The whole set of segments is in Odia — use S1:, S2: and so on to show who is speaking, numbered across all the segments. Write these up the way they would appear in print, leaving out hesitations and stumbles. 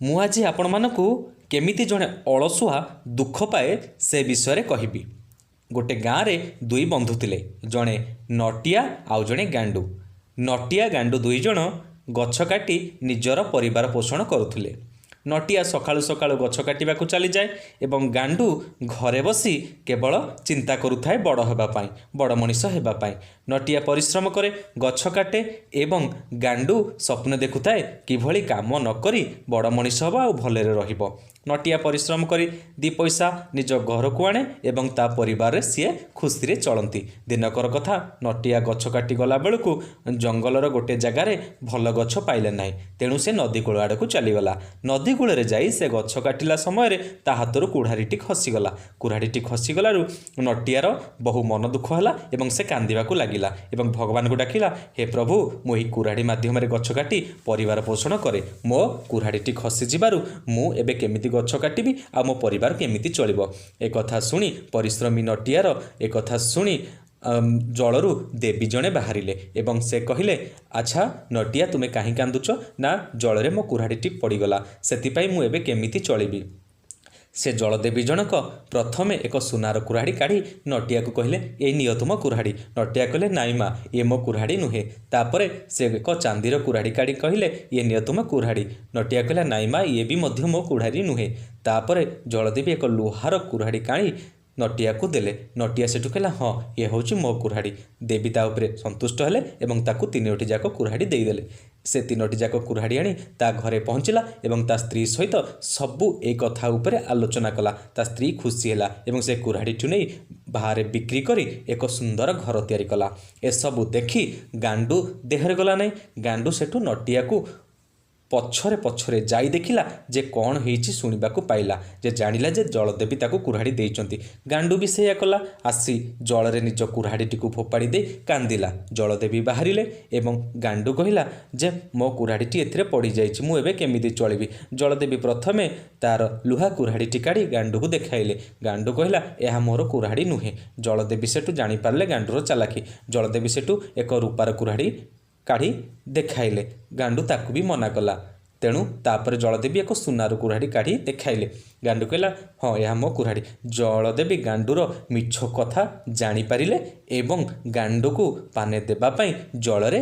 S1: ମୁଁ ଆଜି ଆପଣମାନଙ୍କୁ କେମିତି ଜଣେ ଅଳସୁଆ ଦୁଃଖ ପାଏ, ସେ ବିଷୟରେ କହିବି। ଗୋଟେ ଗାଁରେ ଦୁଇ ବନ୍ଧୁ ଥିଲେ, ଜଣେ ନଟିଆ ଆଉ ଜଣେ ଗାଣ୍ଡୁ। ନଟିଆ, ଗାଣ୍ଡୁ ଦୁଇ ଜଣ ଗଛ କାଟି ନିଜର ପରିବାର ପୋଷଣ କରୁଥିଲେ। ନଟିଆ ସକାଳୁ ସକାଳୁ ଗଛ କାଟିବାକୁ ଚାଲିଯାଏ ଏବଂ ଗାଣ୍ଡୁ ଘରେ ବସି କେବଳ ଚିନ୍ତା କରୁଥାଏ ବଡ଼ ହେବା ପାଇଁ, ବଡ଼ ମଣିଷ ହେବା ପାଇଁ। ନଟିଆ ପରିଶ୍ରମ କରେ, ଗଛ କାଟେ ଏବଂ ଗାଣ୍ଡୁ ସ୍ୱପ୍ନ ଦେଖୁଥାଏ କିଭଳି କାମ ନକରି ବଡ଼ ମଣିଷ ହେବ ଆଉ ଭଲରେ ରହିବ। ନଟିଆ ପରିଶ୍ରମ କରି ଦୁଇ ପଇସା ନିଜ ଘରକୁ ଆଣେ ଏବଂ ତା ପରିବାରରେ ସିଏ ଖୁସିରେ ଚଳନ୍ତି। ଦିନକର କଥା, ନଟିଆ ଗଛ କାଟି ଗଲା ବେଳକୁ ଜଙ୍ଗଲର ଗୋଟେ ଜାଗାରେ ଭଲ ଗଛ ପାଇଲେ ନାହିଁ। ତେଣୁ ସେ ନଦୀ କୂଳ ଆଡ଼କୁ ଚାଲିଗଲା। ନଦୀ କୂଳରେ ଯାଇ ସେ ଗଛ କାଟିଲା ସମୟରେ ତା ହାତରୁ କୁଢ଼ାରିଟି ଖସିଗଲା। କୁରାଢ଼ିଟି ଖସିଗଲାରୁ ନଟିଆର ବହୁ ମନ ଦୁଃଖ ହେଲା ଏବଂ ସେ କାନ୍ଦିବାକୁ ଲାଗିଲା ଏବଂ ଭଗବାନଙ୍କୁ ଡାକିଲା, "ହେ ପ୍ରଭୁ, ମୁଁ ଏହି କୁରାଢ଼ି ମାଧ୍ୟମରେ ଗଛ କାଟି ପରିବାର ପୋଷଣ କରେ। ମୋ କୁରାଢ଼ିଟି ଖସିଯିବାରୁ ମୁଁ ଏବେ କେମିତି ଗଛ କାଟିବି ଆଉ ମୋ ପରିବାର କେମିତି ଚଳିବ?" ଏକଥା ଶୁଣି, ପରିଶ୍ରମୀ ନଟିଆର ଏକଥା ଶୁଣି ଜଳରୁ ଦେବୀ ଜଣେ ବାହାରିଲେ ଏବଂ ସେ କହିଲେ, "ଆଚ୍ଛା ନଟିଆ, ତୁମେ କାହିଁ କାନ୍ଦୁଛ?" "ନା, ଜଳରେ ମୋ କୁରାଢ଼ିଟି ପଡ଼ିଗଲା, ସେଥିପାଇଁ ମୁଁ ଏବେ କେମିତି ଚଳିବି?" ସେ ଜଳଦେବୀ ଜଣକ ପ୍ରଥମେ ଏକ ସୁନାର କୁରାଢ଼ି କାଢ଼ି ନଟିଆକୁ କହିଲେ, "ଏଇ ନିଅ ତୁମ କୁରାଢ଼ି।" ନଟିଆ କହିଲେ, "ନାଇଁ ମା, ଇଏ ମୋ କୁରାଢ଼ି ନୁହେଁ।" ତାପରେ ସେ ଏକ ଚାନ୍ଦିର କୁରାଢ଼ି କାଢ଼ି କହିଲେ, "ଇଏ ନିଅ ତୁମ କୁରାଢ଼ି।" ନଟିଆ କହିଲା, "ନାଇଁ ମା, ଇଏ ବି ମଧ୍ୟ ମୋ କୁରାଢ଼ି ନୁହେଁ।" ତାପରେ ଜଳଦେବୀ ଏକ ଲୁହାର କୁରାଢ଼ି କାଢ଼ି ନଟିଆକୁ ଦେଲେ। ନଟିଆ ସେଠୁ କହିଲା, "ହଁ, ଇଏ ହେଉଛି ମୋ କୁରାଢ଼ି।" ଦେବୀ ତା ଉପରେ ସନ୍ତୁଷ୍ଟ ହେଲେ ଏବଂ ତାକୁ ତିନୋଟି ଯାକ କୁରାଢ଼ି ଦେଇଦେଲେ। ସେ ତିନୋଟି ଯାକ କୁରାଢ଼ି ଆଣି ତା ଘରେ ପହଞ୍ଚିଲା ଏବଂ ତା ସ୍ତ୍ରୀ ସହିତ ସବୁ ଏଇ କଥା ଉପରେ ଆଲୋଚନା କଲା। ତା ସ୍ତ୍ରୀ ଖୁସି ହେଲା ଏବଂ ସେ କୁରାଢ଼ିଠୁ ନେଇ ବାହାରେ ବିକ୍ରି କରି ଏକ ସୁନ୍ଦର ଘର ତିଆରି କଲା। ଏସବୁ ଦେଖି ଗାଣ୍ଡୁ ଦେହରେ ଗଲା ନାହିଁ। ଗାଣ୍ଡୁ ସେଠୁ ନଟିଆକୁ ପଛରେ ପଛରେ ଯାଇ ଦେଖିଲା ଯେ କ'ଣ ହେଇଛି। ଶୁଣିବାକୁ ପାଇଲା ଯେ, ଜାଣିଲା ଯେ ଜଳଦେବୀ ତାକୁ କୁରାଢ଼ି ଦେଇଛନ୍ତି। ଗାଣ୍ଡୁ ବି ସେଇଆ କଲା। ଆସି ଜଳରେ ନିଜ କୁରାଢ଼ିଟିକୁ ଫୋପାଡ଼ି ଦେଇ କାନ୍ଦିଲା। ଜଳଦେବୀ ବାହାରିଲେ ଏବଂ ଗାଣ୍ଡୁ କହିଲା ଯେ ମୋ କୁରାଢ଼ିଟି ଏଥିରେ ପଡ଼ିଯାଇଛି, ମୁଁ ଏବେ କେମିତି ଚଳିବି? ଜଳଦେବୀ ପ୍ରଥମେ ତାର ଲୁହା କୁରାଢ଼ିଟି କାଢ଼ି ଗାଣ୍ଡୁକୁ ଦେଖାଇଲେ। ଗାଣ୍ଡୁ କହିଲା, "ଏହା ମୋର କୁରାଢ଼ି ନୁହେଁ।" ଜଳଦେବୀ ସେଠୁ ଜାଣିପାରିଲେ ଗାଣ୍ଡୁର ଚାଲାକି। ଜଳଦେବୀ ସେଠୁ ଏକ ରୂପାର କୁରାଢ଼ି କାଢ଼ି ଦେଖାଇଲେ। ଗାଣ୍ଡୁ ତାକୁ ବି ମନା କଲା। ତେଣୁ ତାପରେ ଜଳଦେବୀ ଏକ ସୁନାର କୁରାଢ଼ି କାଢ଼ି ଦେଖାଇଲେ। ଗାଣ୍ଡୁ କହିଲା, "ହଁ, ଏହା ମୋ କୁରାଢ଼ି।" ଜଳଦେବୀ ଗାଣ୍ଡୁର ମିଛ କଥା ଜାଣିପାରିଲେ ଏବଂ ଗାଣ୍ଡୁକୁ ପାନେ ଦେବା ପାଇଁ ଜଳରେ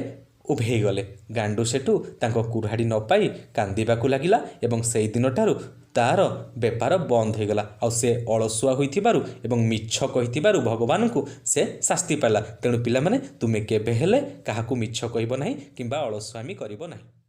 S1: ଉଭେଇଗଲେ। ଗାଣ୍ଡୁ ସେଠୁ ତାଙ୍କ କୁରାଢ଼ି ନ ପାଇ କାନ୍ଦିବାକୁ ଲାଗିଲା ଏବଂ ସେଇ ଦିନଠାରୁ ତାର ବେପାର ବନ୍ଦ ହୋଇଗଲା। ଆଉ ସେ ଅଳସୁଆ ହୋଇଥିବାରୁ ଏବଂ ମିଛ କହିଥିବାରୁ ଭଗବାନଙ୍କୁ ସେ ଶାସ୍ତି ପାଇଲା। ତେଣୁ ପିଲାମାନେ, ତୁମେ କେବେ ହେଲେ କାହାକୁ ମିଛ କହିବ ନାହିଁ କିମ୍ବା ଅଳସୁଆମି କରିବ ନାହିଁ।